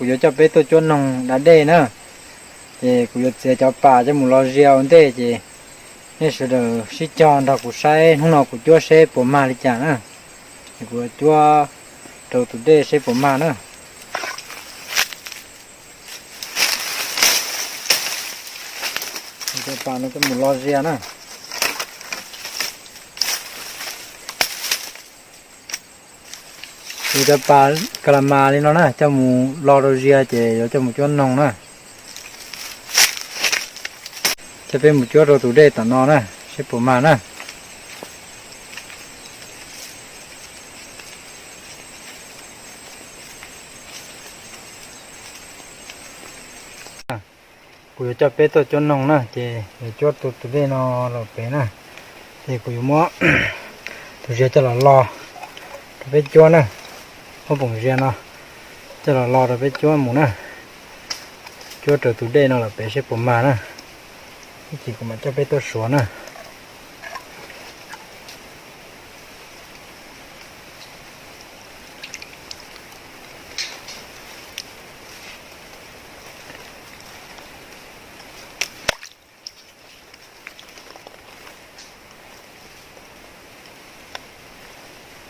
Kuv yuav coj peb tuaj cuab noog da dej na, ces kuv yuav txiav cov pas coj mus lo zia ua ntej, ces nej sawv daws sib cog nrog kuv saib hnub no kuv cuab seb puas mag li cas na. Ces kuv yuav cuab rau tus dej seb puas mag na. Cov pas no coj mus lo zia na. Kuv cov pas ka la mas li no na, coj mus lo rau zia ces yuav coj mus cuab noog na. Coj peb mus cuab rau tus dej tom no na, seb puas mag na. Kuv yuav coj peb tuaj cuab noog na, ces yuav cuab tus, tus dej no los pem na. Ces kuv yuav muab tus zia coj los lo rau peb cuab na. Muab poom zia no coj los lo rau peb cuab mus na. Cuab raws tus dej no los pem seb puas mag na. Ib chim kuv mam coj peb tuaj suav na.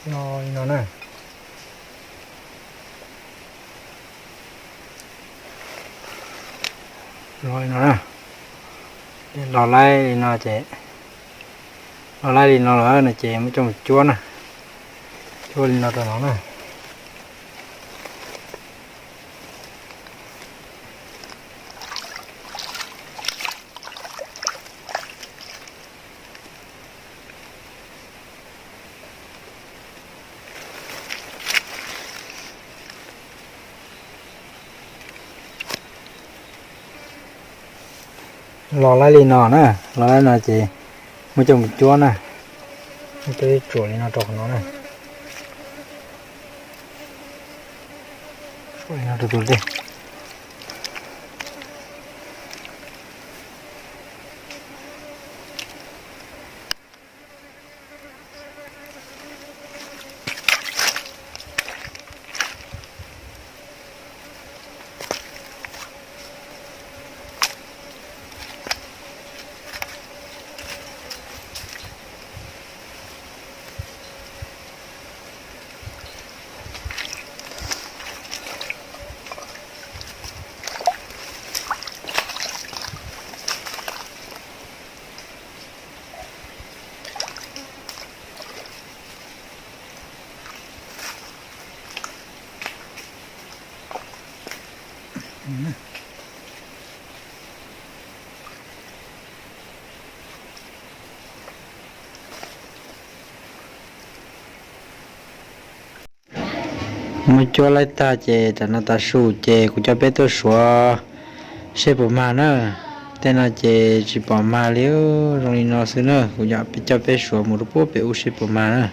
Lo li no na. Lo li no na. Lo laib li no ces, lo laib li no lawm no ces muab coj mus cuab na. Cuab li no rau no na. Los laib li no na, los laib no ces muab coj mus cuab na. Muab coj tsuam li no rau qhov no na. Tsuam li no rau tus dej. Muab cuab laib tag ces tam no tav su ces kuv coj peb tuaj suav seb puas mag na. Tej no ces tsis pom mag li, zoo li no xwb na. Kuv coj peb suav mus rau puag pem ub seb puas mag na.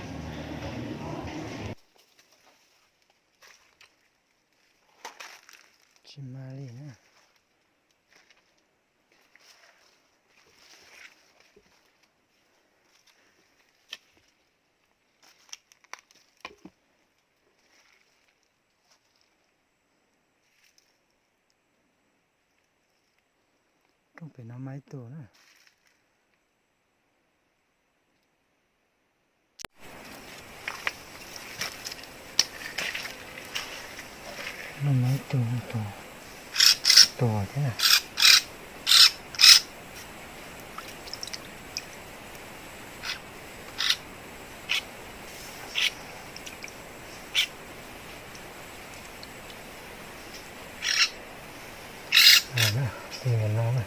Tsis mag li na. Rooj pem no mag ib tug na. No mag ib tug, tus tuag thiab na. Tus no na.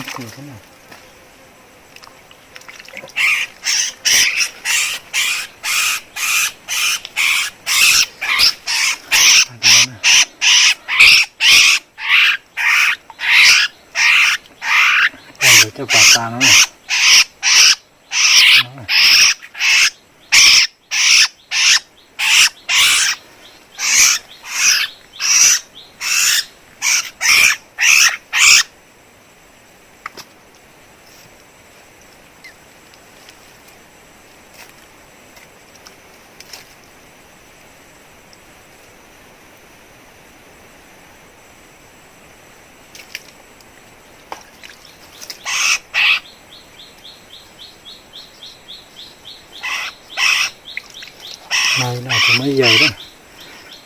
Coj pas tas no. Mas no tsis muab yaws,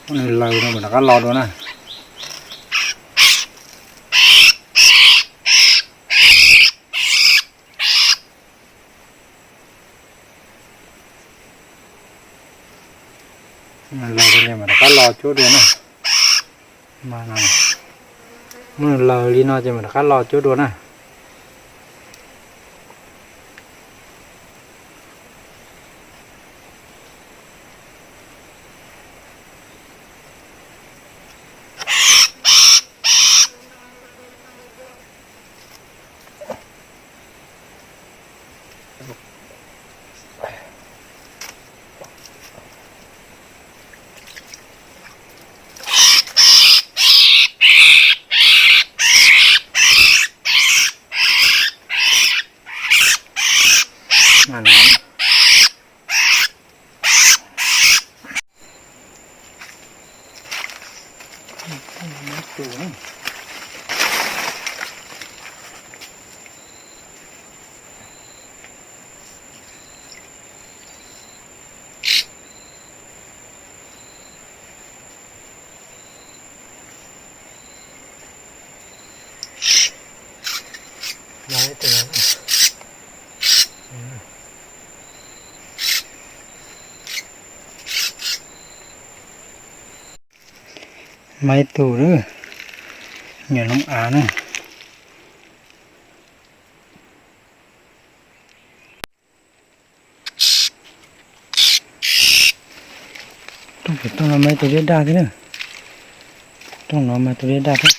muab nws laws no mas rov qab los dua na. Laws li mas rov qab los cuab dua na. Muab nws laws li no ces mas rov qab los cuab dua na. Mas ib tug lawm, nyuam noob av na. Rooj pem toj no mas ib tug dej daj thiab na. Rooj no mas tus dej daj thiab.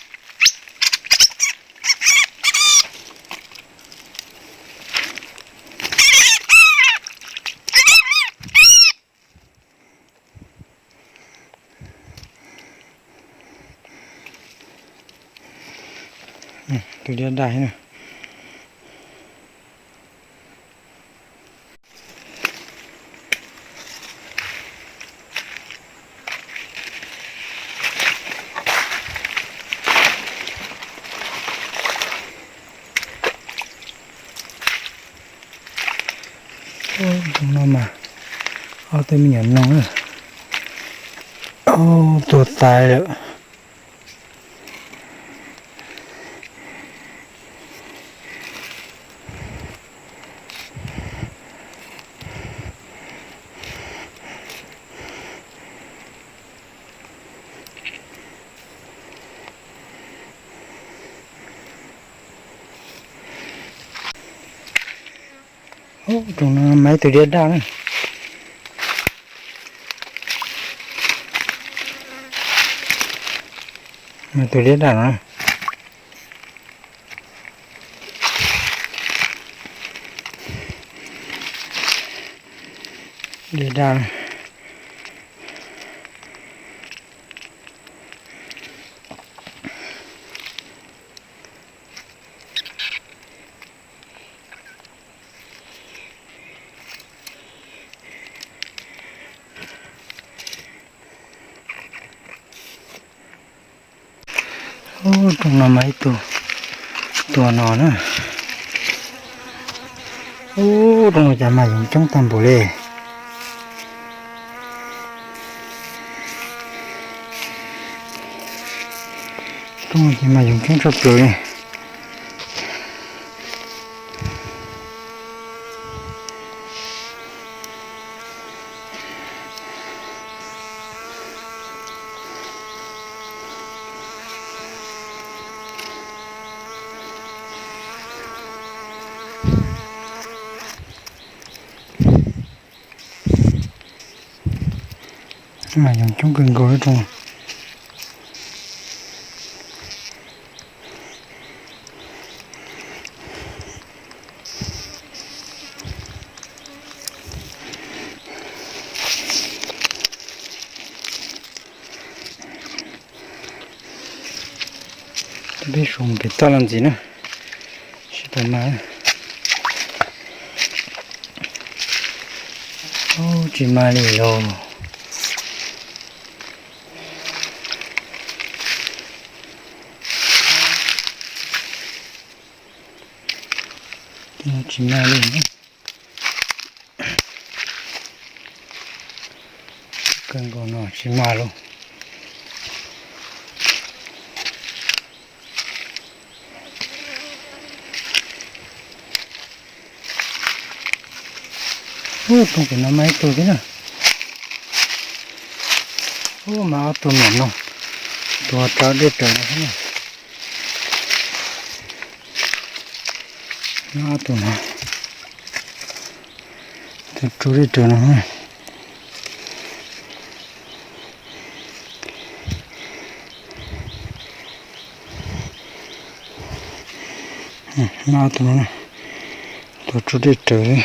Tus dej daj thiab na. Ub, no mas ob tug me nyuam noog, ob tug tuag tas lawm. Ub, rooj no mas ib tug dej daj na. Mas tus dej daj no. Dej daj. Ub, rooj no mas ib tug tuag no na. Ub, rooj no cas mas yoov coob tag npaum li. Rooj no ces mas yoov coob tshaj plaws li. Mas yoov coob kawg nkaus li rau. Peb suav pem toj los ntxiv na, seb puas mag. Ub, tsis mag li los. Tsis mag li. Kawg nkaus no tsis mag lawm. Ub, rooj pem no mag ib tug thiab na. Ub, mag ob tug mam no, tus rau dej raws no thiab na. Mag ob tug no, tus rau dej raws no. Mag ob tug no, tus rau dej raws.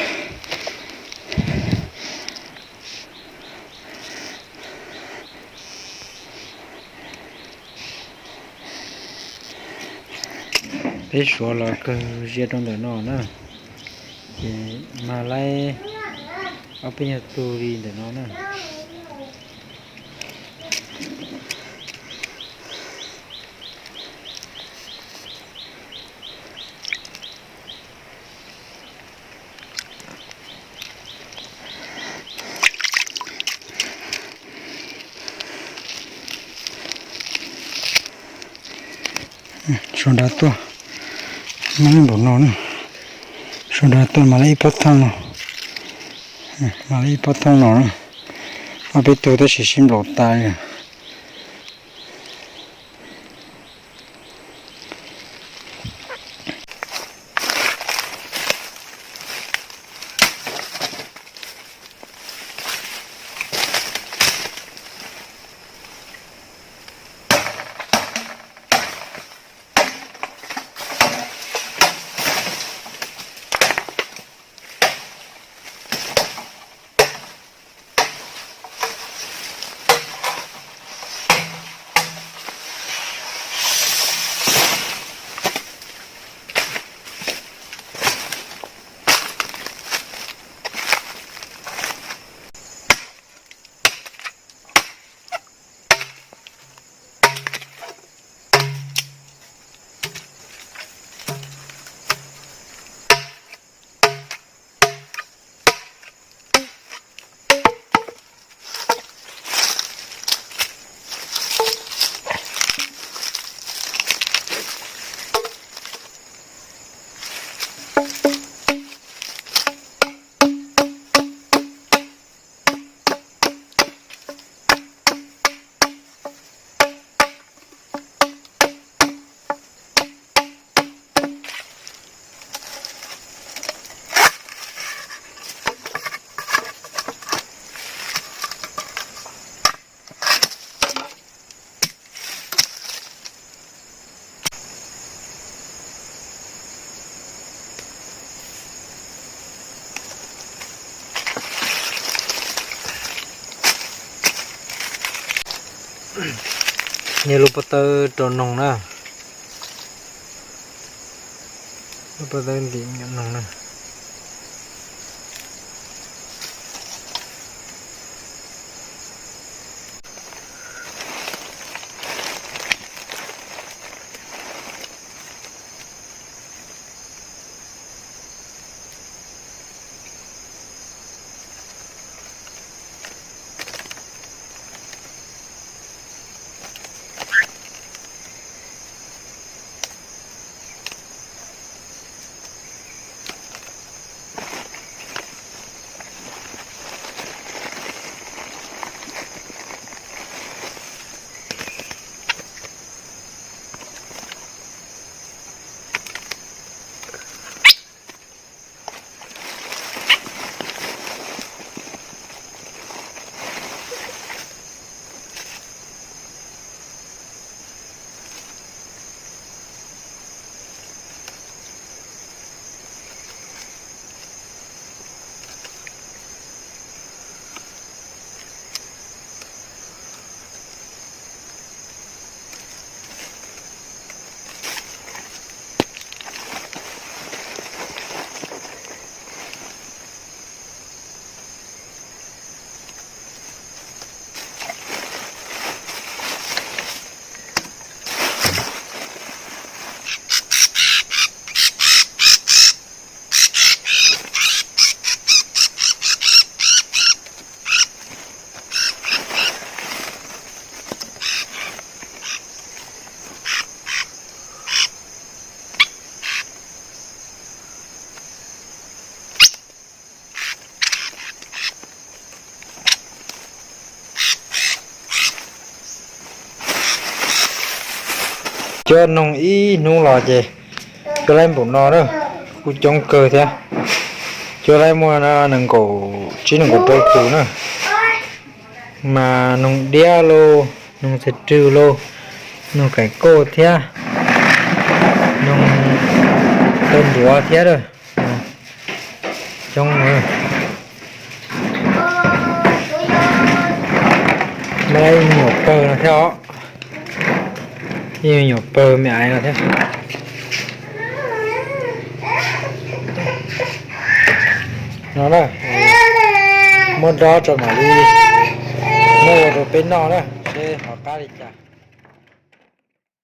Peb suav los kawg zias rau ntawm no na, ces mag laib ob peb nyuag tug li ntawm no na. Sau dav tuaj, mag ib npaum no na. Sau dav tuaj mas lawv ib pob thooj no, mas lawv ib pob thooj no na. Ob peb tug tab sis sib nplaum tas li. Nyiag lub pob tawb rau noog na. Lub pob tawb ntim noog na. Cuab noog ib hnub los ces cuab laib npaum no na, kuj coob kawg thiab. Cuab laib muaj nees nkaum tsib nees nkaum rau tus na. Mas noog diab lauj, noog txiv rwg lauj, noog kaim kauj thiab, noog taw ntuav thiab a. Coob. Muaj ib nyuam pawg no thiab os. Ib nyuam pawg me aiv no thiab. No na, muab dob tso mam li muab ua rau peb noj na, seb ho qab li cas.